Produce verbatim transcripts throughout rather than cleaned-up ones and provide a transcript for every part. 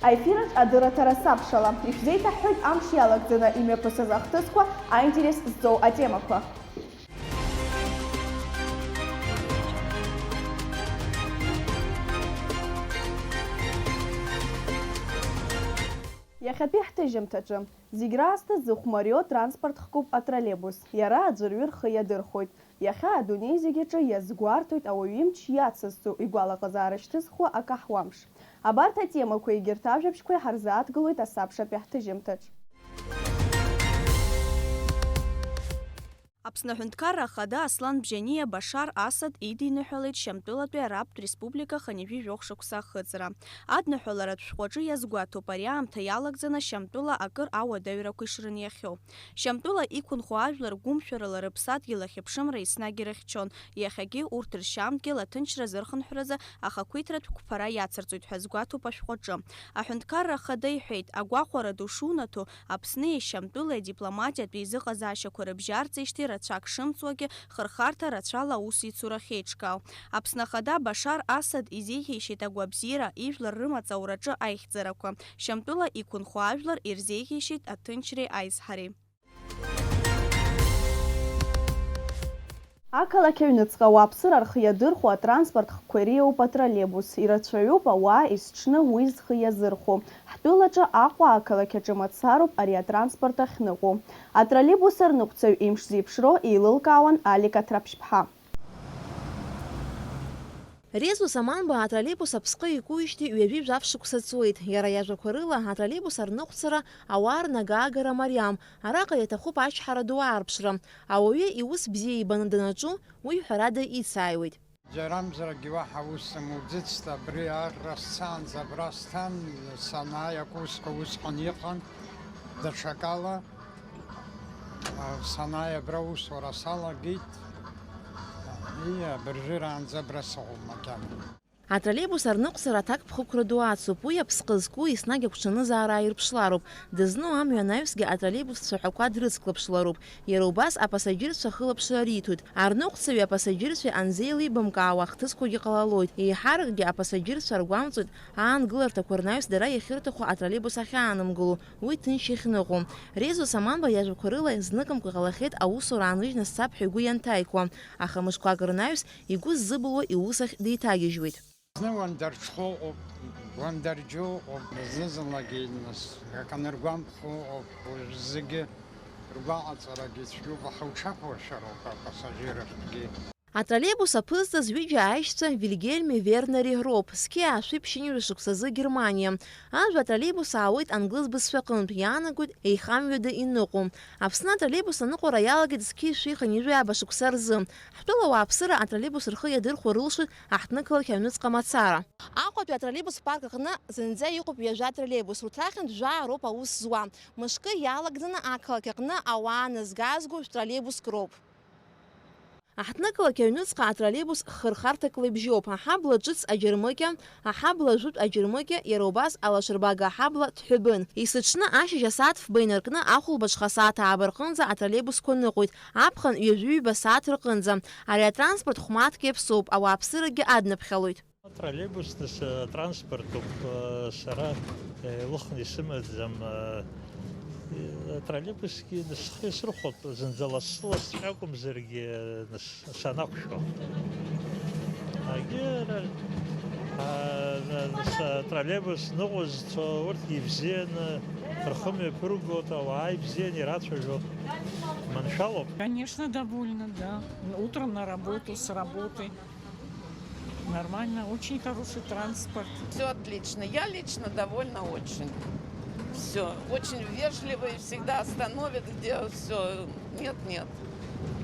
Аефираҿ адырраҭара сабшала. Ишәзеиҭаҳҳәоит амш иалагӡаны имҩаԥысыз ахҭысқәа, аинтерес зҵоу атемақәа. Иахьатәи ҳҭыжьымҭаҿы. Зегь раасҭа зыхәмариоу транспорт хкуп атроллейбус. Иара аӡәырҩы рхы иадырхәоит. Иахьа адунеи зегь аҿы иазгәарҭоит ауаҩы имч иацызҵо, игәалаҟазаара шьҭызхуа акаҳуамш. Абарҭ атемақәеи егьырҭ ажәабжьқәеи ҳарзааҭгылоит асабшатәи ҳҭыжьымҭаҿ. Аԥсны Аҳәынҭқарра Ахада Аслан Бжьаниа Башар Асад идиныҳәалеит Шьамтәылатәи Арабтә Республика хынҩажәи жәохә шықәса ахыҵра. Адныҳәаларатә шәҟәаҿы иазгәаҭоуп ари аамҭа иалагӡаны Шьамтәыла акыр ауадаҩрақәа ишрыниахьоу. Шьамтәыла иқәынхо ажәлар гәымшәарыла рыԥсадгьыл ахьыԥшымра еснагь ирыхьчон, иахьагьы урҭ ршьамҭгьыл аҭынчра азырхынҳәразы ахақәиҭратә қәԥара иацырҵоит ҳәа азгәаҭоуп ашәҟәаҿы. Аҳәынҭқарра Ахада иҳәеит, агәахәара ду шунаҭо, Аԥсни Шьамтәылеи адипломатиатә еизыҟазаашьақәа рыбжьарҵеижьҭеи рацәак шымцуагьы, хырхарҭа рацәала аус ицура ахьеиҿкаау. Аԥсны Ахада Башар Асад изеиӷьеишьеит агәабзиара, ижәлар рымаҵ аураҿы аихьӡарақәа, Шьамтәыла иқәынхо ажәлар ирзеиӷьеишьеит аҭынчреи аизҳареи. Ақалақь аҩныҵҟа ауааԥсыра рхы иадырхәо атранспорт хкқәа иреиуоуп атроллейбус. Ирацәаҩуп ауаа есҽны уи зхы иазырхәо. Ҳтәылаҿы Аҟәа ақалақь аҿы мацароуп ари атранспорт ахьныҟәо. Атроллейбус арныҟәцаҩ имш зеиԥшроу еилылкаауан Алик Аҭраԥшьԥҳа. Резо Саманба атроллейбус аԥсҟы икуижьҭеи ҩажәи жәаф шықәса ҵуеит. Иара иажәақәа рыла, атроллейбус арныҟәцара ауаа рнагаагара мариам, араҟа иаҭахуп ачҳара ду аарԥшра. Ауаҩы иус бзиа ибаны данаҿу, уи ҳәарада ицааиуеит. Џьарамзарагьы уаҳа ус амуӡыцт, абри Аӷра сцаанӡа абра сҭан, санааи акурсқәа усҟан иҟан, даҽакала, а, санааи абра аусура салагеит, и, абыржәыраанӡа абра сыҟоуп макьана. Атроллейбус арныҟәцара аҭакԥхықәра ду ацуп, уи аԥсҟы зқәу еснагь агәҽанызаара ааирԥшлароуп. Дызну амҩа анаҩсгьы атроллейбус цәаҳәақәа дрыцклаԥшлароуп. Иара убас апасаџьырцәа ахылаԥшра риҭоит. Арныҟәцаҩи апасаџьырцәеи анзеилибамкаауа ахҭысқәагьы ҟалалоит. Еиҳаракгьы апасаџьырцәа ргәамҵуеит аангыларҭақәа рнаҩс дара иахьырҭаху атроллейбус ахьаанымгыло, уи ҭынч иахьныҟәо. Резо Саманба иажәақәа рыла, зныкымкәа иҟалахьеит аусура ааныжьны сцап ҳәа игәы ианҭаиқәа, аха мышқәак рнаҩс игәы ззыбылуа иус ахь деиҭагьежьуеит. Зны Уандарҽхәы ыҟоуп, Уандарџьы ыҟоуп, зны-зынлагьы нас акы аныргәамԥхо ыҟоуп, уажә зегьы ргәаҟаҵарагьы цәгьоуп, аха уҽақәлашәароуп апассажирртәгьы. Атроллейбус аԥызҵаз ҩыџьа аишьцәа Вильгельми Вернери роуп, зқьи аашәи ԥшьынҩажәи шықәсазы Германиа. Ажәа атроллейбус аауеит англыз бызшәаҟынтә, иаанагоит еихамҩада иныҟәо. Аԥсны атроллейбус аныҟәара иалагеит зқьи шәи хынҩажәи ааба шықәса рзы. Ҳтәыла ауааԥсыра атроллейбус рхы иадырхәо рылшоит аҳҭнықалақь аҩныҵҟа мацара. Аҟәатәи атроллейбус парк аҟны зынӡа иҟоуп ҩажәа атроллейбус, урҭ рахьынтә жәаа роуп аус зуа. Мышкы иалагӡаны ақалақь аҟны ауаа нызгазго шәтроллейбуск роуп. Аҳҭнықалақь аҩныҵҟа атроллейбус хырхарҭак леибжьоуп, аҳабла ҿыц аџьармыкьа, аҳабла жәытә аџьармыкьа, иара убас алашарбага аҳабла ҭҳәыбын. Есыҽны ашьыжь асааҭ фба инаркны ахәылбыҽха асааҭ ааба рҟынӡа атроллейбусқәа ныҟәоит, аԥхын ҩажәи ҩба сааҭ рҟынӡа. Ари атранспорт хә-мааҭк иаԥсоуп, ауааԥсырагьы адныԥхьалоит. Троллейбус нас, э, транспортуп, э, сара, э, илыхны исымаӡам, э, э, троллейбусгьы нас схы исырхәап, зынӡа лассы-лассы акәымзаргьы, э, нас санақәшәо. Агьы, э, а, на-, нас, э, троллейбус ныҟәо зцо, урҭгьы ибзианы рхы мҩаԥыргоит, ауаа ибзианы ирацәажәоит. Маншәалоуп. Конечно, довольна, да. Утром на работу, с работы. Нормально, очень хороший транспорт. Все отлично. Я лично довольна очень. Все. Очень вежливые, всегда остановят, где все. Нет, нет.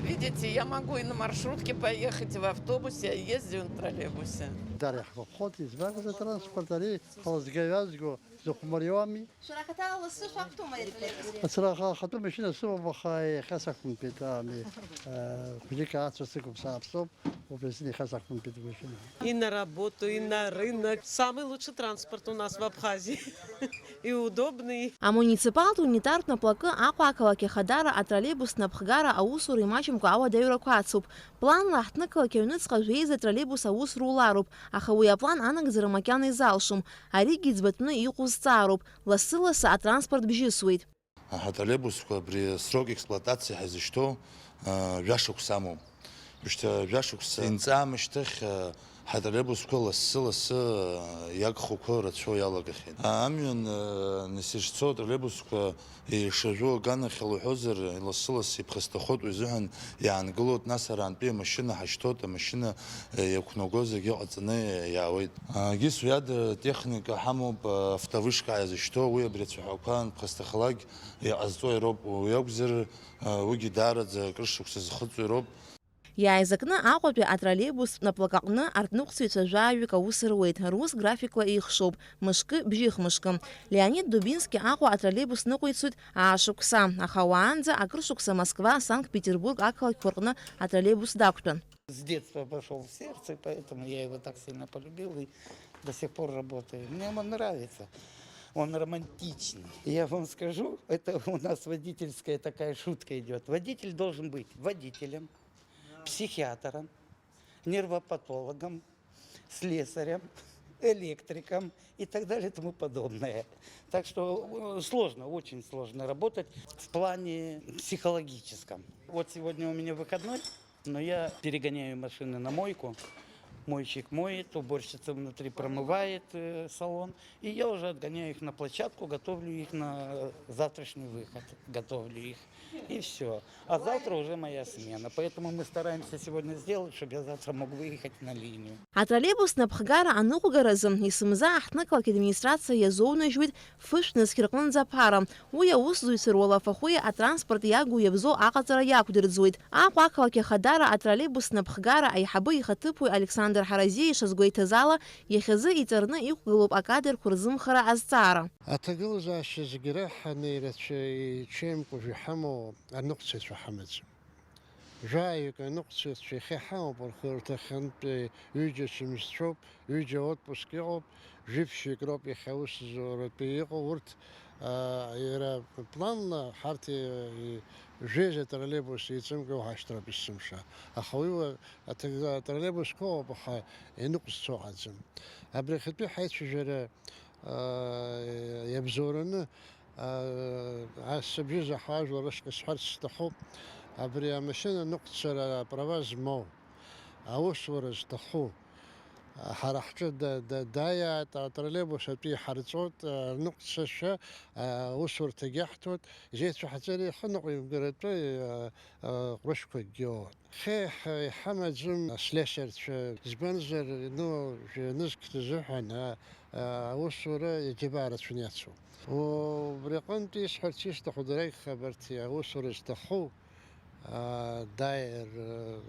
Видите, я могу и на маршрутке поехать, и в автобусе, я ездила на троллейбусе. Дарья Хлопхот, избавился транспорт, ари хозгавязго, зыхмариоами. Шәара хаҭала лассы шәақәтәома ари атроллейбус? Ацара ахатәы машьына сымоуп, аха иахьа сақәымтәеит, ами, э, хәыҷык ацәа сықәуп, сааԥсоуп, убри азын иахьа сақәымтәеит амашьына. И на работу, и на рынок. Самый лучший транспорт у нас в Абхазии. И удобный. Амуниципалтә унитартә наплакы Аҟәа ақалақь ахадара атроллейбус напхгара аусура имаҷым Ауадаҩрақәа ацуп. Планла аҳҭнықалақь аҩныҵҟа жәеиза троллейбус аус рулароуп, аха уи аплан анагӡара макьана изалшом. Аригьы иӡбатәны иҟоу зҵаароуп, лассы-лассы атранспорт бжьысуеит. Ҳатроллейбусқәа абри срок експлуатациа ҳазышьҭоу, а, жәашықәса амоуп. Ушьҭа жәашықәса инҵаамышьҭахь, а, ҳатроллейбусқәа лассы-лассы, а, иагхақәа рацәоу иалагахьеит. А, амҩан, а, нас ишцо атроллейбусқәа ишажәу аганахьала уҳәозар, лассы-лассы иԥхасҭахоит уи азыҳәан иаангылоит, нас арантәи амашьына ҳашьҭоуп, амашьына, а, иақәнаго зегьы ҟаҵаны иаауеит. А, егьыс уи ада техника ҳамоуп, а, автовышка ҳазышьҭоу, уи абри ацәаҳәақәа анԥхасҭахалак иҟазҵо ироуп, уи акәзар, уигьы даараӡа акыр шықәса зхыҵуа ироуп. Иааизакны Аҟәатәи атроллейбустә наплак аҟны арҭныҟәцаҩцәа жәаҩык аус руеит, рус графикла еихшоуп, мышкы, бжьыхмышкы. Леонид Дубински Аҟәа атроллейбус ныҟәицоит аашықәса, аха уаанӡа акыр шықәса Москва, Санкт-Петербург ақалақьқәа рҟны атроллейбус дақәтәан. С детства вошёл в сердце, поэтому я его так сильно полюбил и до сих пор работаю. Мне он нравится. Он романтичный. Я вам скажу, это у нас водительская такая шутка идёт. Водитель должен быть водителем, психиатром, нервопатологом, слесарем, электриком и так далее и тому подобное. Так что, э, сложно, очень сложно работать в плане психологическом. Вот сегодня у меня выходной, но я перегоняю машины на мойку. Мойщик моет, уборщица внутри промывает, э, салон. И я уже отгоняю их на площадку, готовлю их на завтрашний выход. Готовлю их. И всё. А завтра уже моя смена. Поэтому мы стараемся сегодня сделать, чтобы я завтра мог выехать на линию. Атроллейбус напхгара аныҟәгаразы, есымза аҳҭнықалақь администрациа иазоунажьуеит фышә нызқь рҟынӡа аԥара. Уи аусзуҩцәа руалафахәи атранспорт иагу иабзоу аҟаҵара иақәдырӡуеит. Аҟәа ақалақь ахадара атроллейбус напхгара аиҳабы ихаҭыԥуаҩ Александр Ҳаразиа ишазгәеиҭаз ала, иахьазы иҵарны иқәгылоуп акадрқәа рзымхара азҵаара. Аҭагылазаашьа зегьы раҳаны ирацәа-, иҽеимкәажә иҳамоу аныҟәцаҩцәа ҳамаӡам. Жәаҩык аныҟәцаҩцәа иахьа иҳамоуп, рхы-, рҭахьынтәи ҩыџьа ачымазцәоуп, ҩыџьа отпуск иҟоуп, жәиԥшьҩык роуп иахьа аусзуратәы иҟоу, урҭ, а, иара планла ҳарҭ и-, и-, жәеиза троллейбус еиҵымкәа иуҳашьҭроуп есымша. Аха уи уа-, аҭагӡа-, атроллейбусқәа ыҟоуп, аха иныҟәзцо ыҟаӡам. Абри ахатәи ҳаицәажәара аа, иабзоураны, аа, ас сыбжьы заҳауа ажәлар рышҟа исҳәарц сҭахуп, абри амашьына ныҟәцара аправа змоу, аусура зҭаху, ҳара ҳҿы да-, да-, дааиааит, атроллейбус атәы иҳарҵоит, аныҟәцашьа, аусурҭагьы аҳҭоит, изеицәаҳҵари ихы ныҟәимгаратәы, аа, аа, ҟәрышьқәакгьы ыҟоуп. Хеиҳа иҳамаӡам аслесарцәа, избанзар, ну, жәа-нызқь рзыҳәан, а, а, аусура иаџьабаа рацәаны иацуп. Убри аҟынтә исҳәарц исҭаху дара рхабарҭа аусура зҭаху, а, дааир, а,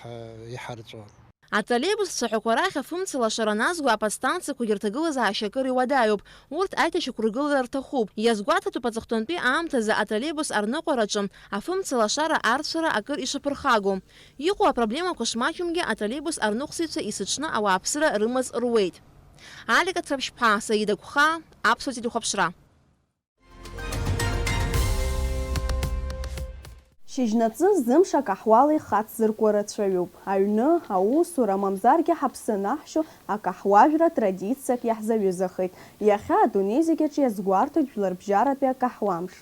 ҳа-, иҳарҵон. Атроллейбус цәаҳәақәа рахь афымца лашара назго аподстанциақәагьы рҭагылазаашьа акыр иуадаҩуп. Урҭ аиҭашьақәыргылара рҭахуп. Иазгәаҭатәуп аҵыхәтәантәи аамҭазы атроллейбус арныҟәараҿы афымца лашара арцәара акыр ишаԥырхагоу. Иҟоу апроблемақәа шмаҷымгьы атроллейбус арныҟәцаҩцәа есыҽны ауааԥсыра рымаҵ руеит. Алика Ҭраԥшьԥҳа, Саида Гәхаа, Аԥсуа телехәаԥшра. Шьыжьнаҵы зымш акаҳуала ихацзыркуа рацәаҩуп. Аҩны, аусура, мамзаргьы ҳаԥсы анаҳшьо, акаҳуажәра традициак иаҳзаҩызахеит. Иахьа адунеи зегьаҿ иазгәарҭоит жәларбжьаратәи акаҳуамш.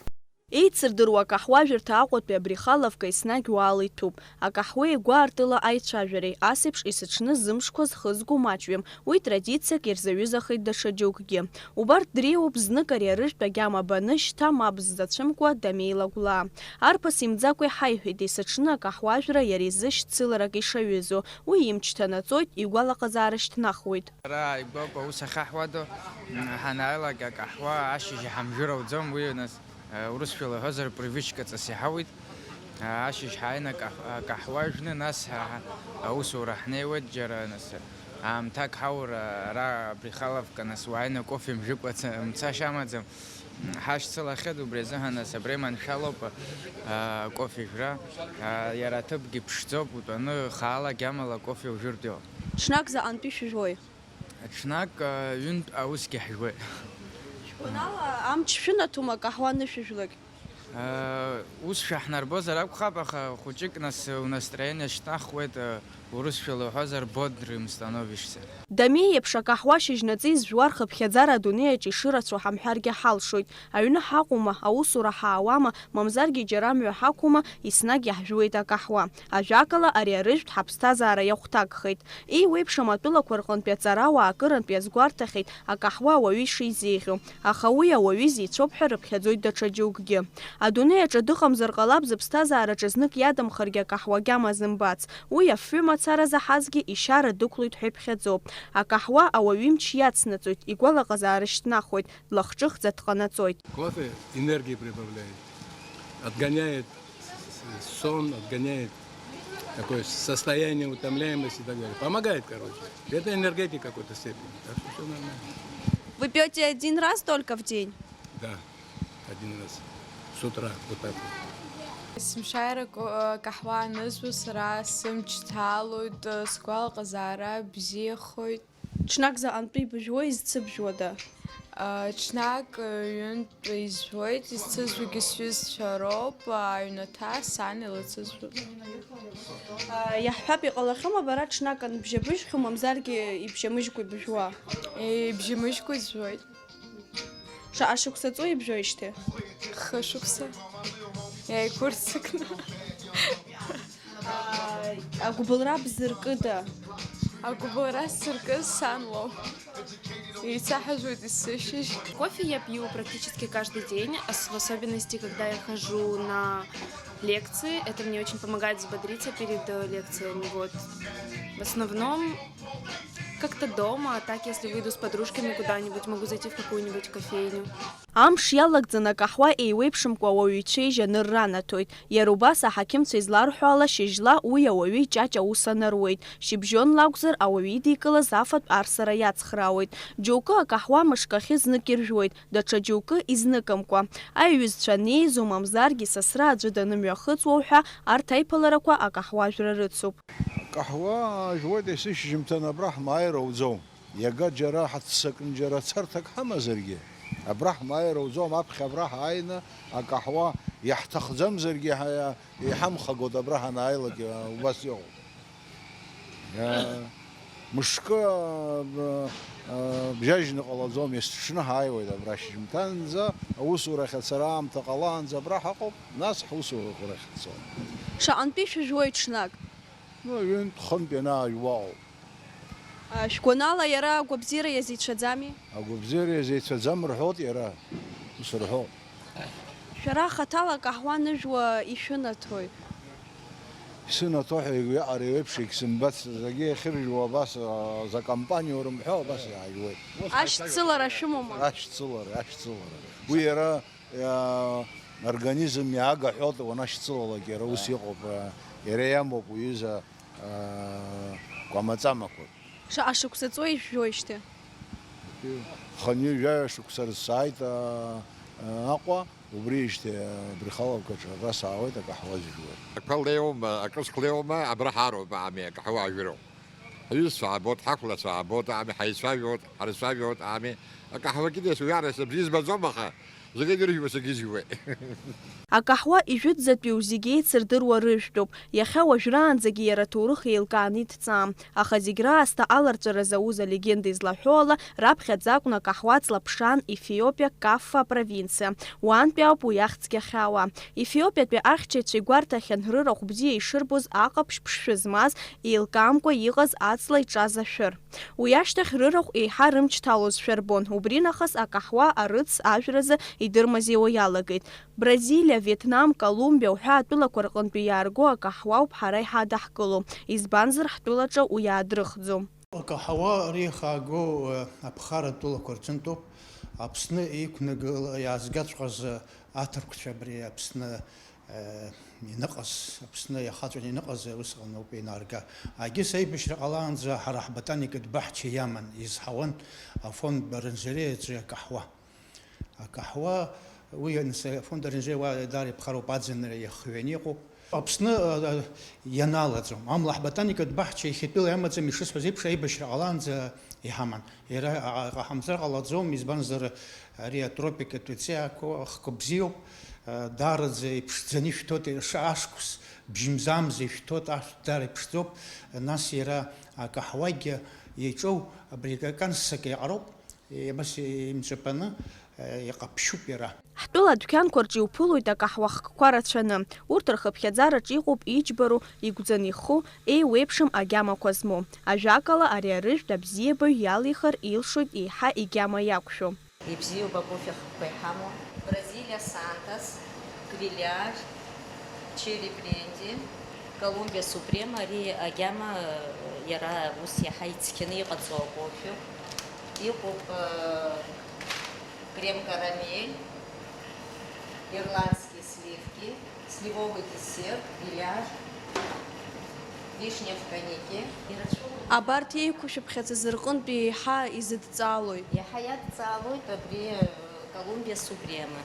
Еицырдыруа акаҳуажәырҭа Аҟәатәи Абрихаловка еснагь уаала иҭәуп. Акаҳуеи гәаартыла аицәажәареи, ас еиԥш есыҽны зымшқәа зхызго маҷҩым, уи традициак ирзаҩызахеит даҽа џьоукгьы. Убарҭ дреиуоуп знык ари арыжәтә агьама баны, шьҭа мап ззацәымкуа, дамеилагәлаа. Арԥыс имӡакәа иҳаиҳәеит, есыҽны акаҳуажәра иара изы шьцыларак ишаҩызоу, уи имч ҭанаҵоит, игәалаҟазаара шьҭнахуеит. Ара ааигәоуп аус ахьаҳуадо, м, ҳанааилак акаҳуа ашьыжь иҳамжәыр ауӡом, уи, нас, Урысшәала иҳәозар, привычка ҵас иҳауеит. Ашьыжь ҳааины акаҳ-, акаҳуа жәны, нас ҳа-, ҳа-, аусура ҳнеиуеит, џьара, нас, аамҭак ҳаура, ара Брехаловка, нас, уааины кофе мжәыкәа ца-, мцашьа амаӡам. Ҳашьцылахьеит, убри азыҳәан, нас, абри маншәалоуп, а, кофе жәра. А, иара аҭыԥгьы ԥшӡоуп, утәаны хаала, гьамала кофе ужәыртә иҟоуп. Ҽнак заҟантәи шәыжәуеи? Ҽнак, а, ҩынтә аусгьы ҳжәуеит. Шәгәанала, амч шәынаҭома акаҳуа анышәыжәлак? Ус шәаҳнарбозар акәхап, аха хәыҷык нас унастроение шьҭнахуеит, урысшәала уҳәозар, бодрым становишься. Дамеи еиԥш акаҳуа шьыжьнаҵы изжәуа рхыԥхьаӡара адунеи аҿы ишырацәоу ҳамҳәаргьы ҳалшоит. Аҩны ҳаҟоума, аусура ҳаауама, мамзаргьы џьара амҩа ҳақәума, еснагь иаҳжәуеит акаҳуа. Ажәакала, ари арыжәтә ҳаԥсҭазаара иахәҭакхеит. Еиуеиԥшым атәылақәа рҟынтәи аҵарауаа акырынтә иазгәарҭахьеит акаҳуа ауаҩы ишизеиӷьу, аха уи ауаҩы изеицәоуп ҳәа рыԥхьаӡоит даҽа џьоукгьы. Адунеи аҿы дыҟамзар ҟалап зыԥсҭазаараҿы знык иадамхаргьы акаҳуа агьама зымбац. Уи афҩы мацара заҳазгьы ишьара дықәлоит ҳәа иԥхьаӡоуп. Акаҳуа ауаҩы имч иацнаҵоит, игәалаҟазаара шьҭнахуеит, длахҿыхӡа дҟанаҵоит. Кофе энергии прибавляет, отгоняет сон, отгоняет такое состояние утомляемости и так далее. Помогает, короче. Это энергетика в какой-то степени. Так что все нормально. Вы пьете один раз только в день? Да, один раз. С утра, вот так вот. Есымшааира каҳуа анызу сара сымч ҭалоит, сгәалаҟазаара бзиахоит. Ҽнак заҟантәы ибыжәуои, изцыбжәуада? Ҽнак ҩынтә изжәуеит, изцызжәогьы сҩызцәа роуп, аҩнаҭа сан илыцызжәоит. Иаҳҳәап, иҟалахьоума бара ҽнак анбжьабыжьхьоу, мамзаргьы ибжьамыжькәа ибыжәуа? Ибжьамыжькәа изжәуеит. Шаҟа шықәса ҵуеи ибжәоижьҭеи? Хы шықәса. Иааиқәырццакны. Агәыбылра бзыркыда? Агәыбылра сзыркыз сан лоуп. Еицаҳажәуеит есышьыжь. Кофе я пью практически каждый день, ос- в особенности, когда я хожу на лекции. Это мне очень помогает взбодриться перед э, лекциями. Вот. В основном как-то дома, а так, если выйду с подружками куда-нибудь, могу зайти в какую-нибудь кофейню. Амш иалагӡаны акаҳуа еиуеиԥшымкәа ауаҩы ицәеижь анырра анаҭоит. Иара убас аҳақьымцәа изларҳәо ала, шьыжьла уи ауаҩы иҷаҷ аус анаруеит. Шьыбжьонла акәзар, ауаҩы идикылаз афатә арсара иацхраауеит. Џьоукы акаҳуа мышк ахьы знык иржәуеит, даҽа џьоукы изныкымкәа. Аиҩызцәа анеизо, мамзаргьы сасра аӡәы данымҩахыҵуа уҳәа, арҭ аиԥыларақәа акаҳуажәра рыцуп. Акаҳуа жәуеит есышьыжьымҭан абра ҳмааир ауӡом. Иага џьара ҳаццакны џьара царҭак ҳамазаргьы, абра ҳмааир ауӡом, аԥхьа абра ҳааины акаҳуа иаҳҭахӡамзаргьы ҳа-, иҳамхагоит абра ҳанааилак, убас иҟоуп. Мышкы, а, а, бжьажьны ҟалаӡом, есҽны ҳааиуеит абра шьыжьымҭанӡа, аусурахь ацара аамҭа ҟалаанӡа абра ҳаҟоуп, нас ҳусурахь ҳцоит. Шаҟантәи шәыжәуеит ҽнак? Ну, ҩынтә-хынтә ианаажәуа ауп. Шәгәанала, иара агәабзиара иазеицәаӡами? Агәабзиара иазеицәаӡам рҳәоит иара, ус рҳәоит. Шәара хаҭала акаҳуа анышәуа ишәынаҭои? Исынаҭо ҳәа уиаҟара еиуеиԥш егьсымбац, зегьы иахьыржәуа абас, а, за компаниа урымҳәо, абас иаажәуеит. Ашьцылара шәымоума? Ашьцылара, ашьцылара. Уи иара, а, организм иаага ҳәоит, уанашьцылалак, иара ус иҟоуп, а, иара иамоуп уҩыза, а, кәамаҵамақәак. Шаҟа шықәса ҵуеи ишәжәуеижьҭеи? Хынҩажәаҩа шықәса рзы сааит, а, а, Аҟәа. Убриижьҭеи абри халавкаҿы абра саауеит, акаҳуа зжәуеит. Ақәа леиума, акы зхлеиума, абра ҳароуп, ами, акаҳуа ажәроуп. Ҳҩызцәа аабоит, ҳахәлацәа аабоит, ами, ҳаицәажәоит, ҳарцәажәоит, ами. Акаҳуа кьыдес уиарас абри избаӡом, аха зегьы дыржәуа сагьызжәуеит. Акаҳуа ижәытәӡатәиу зегьы еицырдыруа рыжәтәуп. Иахьа уажәраанӡагьы иара аҭоурых еилкааны иҭҵаам. Аха зегь раасҭа аларҵәара зауз алегенда излаҳәо ала, раԥхьаӡа акәны акаҳуа ҵла ԥшаан Ефиопиа, Каффа апровинциа. Уаантәи ауп уи ахьӡгьы ахьаауа. Ефиопиатәи ахьчаҩцәа игәарҭахьан рырахә бзиа ишырбоз аҟаԥшь ԥшшәы змаз, еилкаамкәа иҟаз аҵла иҿаз ашәыр. Уи ашьҭахь рырахә еиҳа рымч ҭалозшәа рбон. Убринахыс акаҳуа арыц ажәразы идырмазеиуа иалагеит. Бразилиа, Виетнам, Колумбиа уҳәа атәылақәа рҟынтәи иаарго акаҳуа ауп ҳара иҳадаҳкыло, избанзар, ҳтәылаҿы уи аадрыхӡом. Акаҳауа реихаагоу аԥхара атәылақәа рҿынтәоуп. Аԥсны иқәнагыла иаазгаҵәҟьаз аҭырқәцәа абри Аԥсны иныҟаз, Аԥсны иахаҵәаны иныҟаз усҟан ауп ианаарга. Егьыс аибашьра ҟалаанӡа ҳара ҳботаникатә баҳча иаман, изҳауан афонд оранжереиаҿы акаҳуа. Акаҳуа, уи анс-, афонд оранжериа уа даара иԥхароуп, аӡынра иахҩаны иҟоуп. Аԥсны, а, а, ианалаӡом. Амла ҳботаникатә баҳча иахьатәыла иамаӡам, ишысҳәаз еиԥш, аибашьра ҟалаанӡа иҳаман. Иара, а, а, ҟаҳамзар ҟалаӡом, избанзар, ари атропикатә ҵиаақәа хкы бзиоуп. Даараӡа иԥшӡаны ишәҭоит, ш-, ашықәс бжьымзамза ишәҭоит, ашә дара иԥшӡоуп, нас иара акаҳуагьы иаҿоу абри акансак иаҟароуп, абас имҵәапаны иҟаԥшьуп иара. Ҳтәыла адәқьанқәа рҿы иуԥылоит акаҳуа хкқәа рацәаны. Урҭ рхыԥхьаӡараҿы иҟоуп иџьбароу, игәӡаны иху, еиуеиԥшым агьамақәа змоу. Ажәакала, ари арыжәтә абзиабаҩ иалихыр илшоит еиҳа игьама иақәшәо. Ибзиоуп акофе хкқәа иҳамоу. Бразилиа Сантос, Грильяж, Черри Бренди, Колумбиа Супрема, ари агьама, иара ус иаҳа ицқьаны иҟаҵоу акофе. Иҟоуп, э, крем-карамель, ирландские сливки, сливовый десерт, грильяж, вишня в коньяке. Ирацәоуп. Абарҭ еиқәшәыԥхьаӡаз рҟынтә еиҳа изыдҵаалои? Иаҳа иадҵаалоит абри, э, Колумбиа Супрема.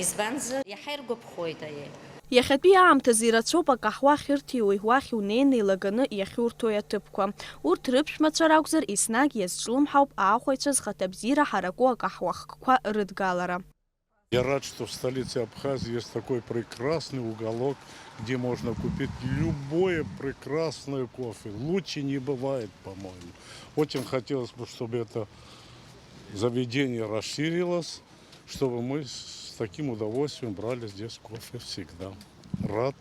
Избанзар, иаҳа иргәаԥхоит аиеи. Иахьатәи аамҭазы ирацәоуп акаҳуа ахьырҭиуеи уахь унеины еилаганы иахьурҭои аҭыԥқәа. Урҭ рыԥшәмацәа ракәзар, еснагь иазҿлымҳауп аахәаҩцәа зхаҭабзиара ҳараку акаҳуа хкқәа рыдгалара. Я рад, что в столице Абхазии есть такой прекрасный уголок, где можно купить любое прекрасное кофе. Лучше не бывает, по-моему. Очень хотелось бы, чтобы это заведение расширилось, чтобы мы с таким удовольствием брали здесь кофе всегда. Рад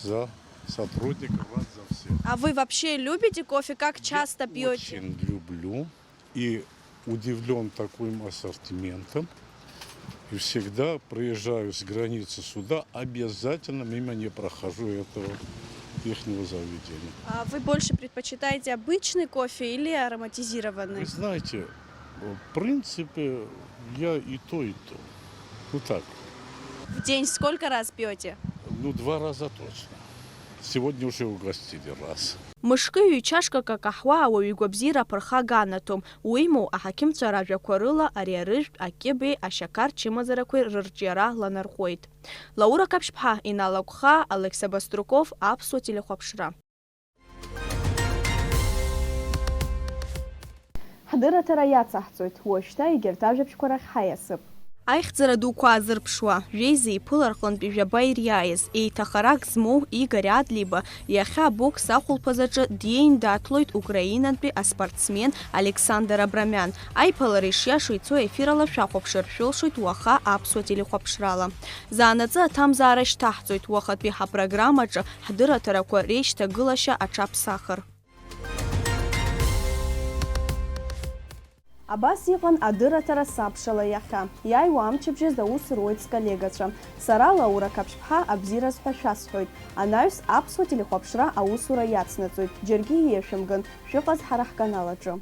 за сотрудников, рад за всех. А вы вообще любите кофе? Как часто пьёте? Я очень люблю и удивлён таким ассортиментом. И всегда проезжаю с границы сюда, обязательно мимо не прохожу этого ихнего заведения. А вы больше предпочитаете обычный кофе или ароматизированный? Вы знаете, в принципе, я и то, и то. Ну так. В день сколько раз пьёте? Ну, два раза точно. Сегодня уже угостили раз. Мышкы ҩ-чашкак акаҳуа ауаҩы игәабзиара аԥырхага анаҭом, уимоу, аҳақьымцәа ражәақәа рыла ари арыжәтә акьыбеи ашьақар чымазарақәеи рырҿиара ланарҟәуеит. Лаура Қаԥшьԥҳа, Инал Агәхаа, Алықьса Баструков, Аԥсуа телехәаԥшра. Ҳдырраҭара иацаҳҵоит, уажәшьҭа егьырҭ ажәабжьқәа рахь ҳаиасып. Аихьӡара дуқәа аазырԥшуа, жәеиза иԥыла рҟынтәи жәаба ириааиз, еиҭахарак змоу Игорь Адлиба иахьа абокс ахәылԥаз аҿы диеин даҭлоит украинантәи аспортсмен Александр Абрамиан. Аиԥылара ишиашоу ицо ефирала шәахәаԥшыр шәылшоит уаха Аԥсуа телехәаԥшрала. Заанаҵы аҭамзаара шьҭаҳҵоит, уахатәи ҳапрограммаҿы ҳдырраҭарақәа реишьҭагылашьа аҽаԥсахыр. Абас иҟан адырраҭара Сабшала иахьа. Иааиуа амчыбжьаз аус руеит сколлегацәа. Сара, Лаура Қаԥшьԥҳа, абзиараз ҳәа шәасҳәоит. Анаҩс Аԥсуа телехәаԥшра аусура иацнаҵоит. Џьаргьы ииашәымган, шәыҟаз ҳара ҳканал аҿы.